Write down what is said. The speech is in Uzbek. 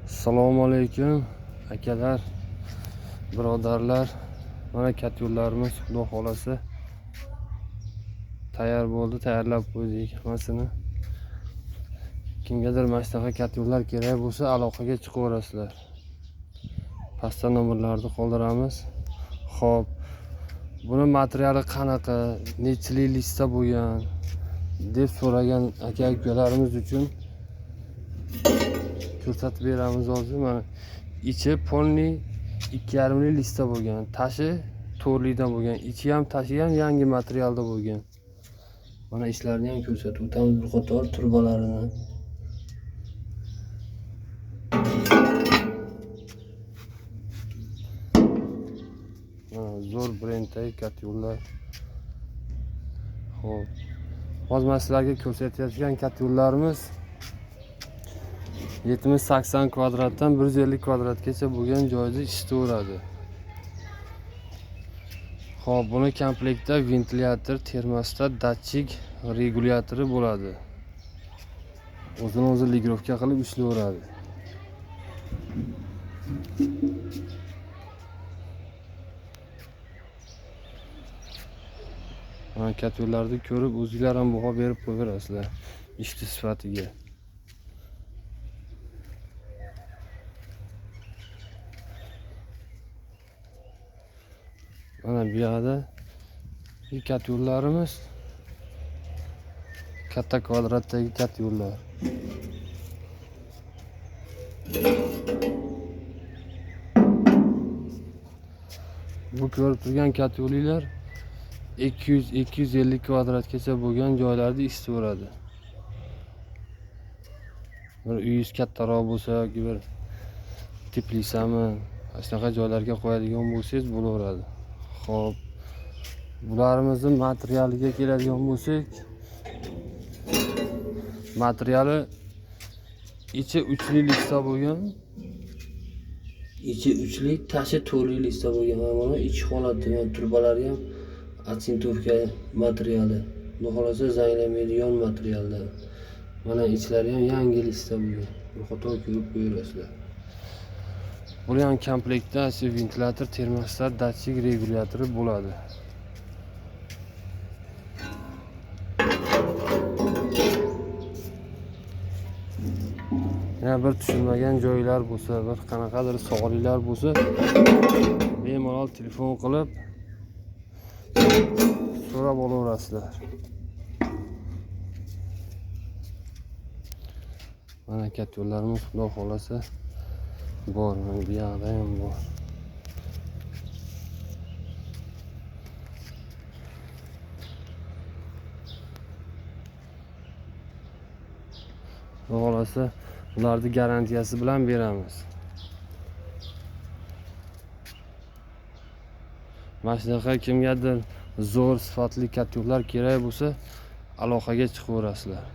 Assalomu alaykum akalar, birodarlar. Mana katyollarimiz xudo xolasa tayyor bo'ldi, tayyorlab qo'ydik hammasini. Kimgadir mana shunaqa katyollar kerak bo'lsa, aloqaga chiqaverasizlar. Pastda nomerlarni qoldiramiz. Xo'p, buni materiali qanaqa, nechilik lista bo'lgan deb so'ragan aka ukalarimiz uchun ko'rsatib beramiz hozir. Mana ichi polni 2,5 lista bo'lgan, tashi to'rtlikdan bo'lgan, ichi ham tashi ham yangi materialda bo'lgan. Mana ishlarini ham ko'rsatib o'tamiz, bir qator turbalarini. Mana zo'r brenddagi katyollar. Xo'p, hozir men sizlarga ko'rsatayotgan katyollarimiz 70-80 kvadratdan 150 kvadratgacha bo'lgan joyda ishlayveradi. Xo'p, buni komplektda ventilyator, termostat, datchik, regulyatori bo'ladi. O'zini o'zi ligirovka qilib ishlayveradi. Mana katyollarni ko'rib o'zinglar ham baho berib qo'yaverasizlar ishni sifatiga. Mana bu yoqda katyollarimiz katta kvadratdagi katyollar. Bu ko'rib turgan katyollar 200-250 kvadratgacha bo'lgan joylarda ishlayveradi. Bir uyingiz kattaroq bo'lsa yoki bir teplisami, shunaqa joylarga qo'yadigan bo'lsangiz bo'laveradi. Xo'p, bularimizni materialiga keladigan bo'lsak, materiali ichi 3li lista bo'lgan, ichi 3li, tashi 4li lista bo'lgan. Mana ichi holati, mana turbalari ham atsintovka materiali. Xudo xolasa zanglamaydigan materialda. Mana ichlari ham yangi lista bo'lgan. Bir qator ko'rib qo'yaverasizlar. Buni ham komplektda ventilyator, termostat, datchik, regulyatori bo'ladi. Yana bir tushunmagan joylar bo'lsa, bir qanaqadir savollar bo'lsa, bemalol telefon qilib so'rab olaverasizlar. Mana katyollarimiz xudo xolasa bor, mana bu yoqda ham bor. Xudo xolasa ularni garantiyasi bilan beramiz. Mana shunaqa kimgadir zo'r sifatli katyollar kerak bo'lsa, aloqaga chiqaverasizlar.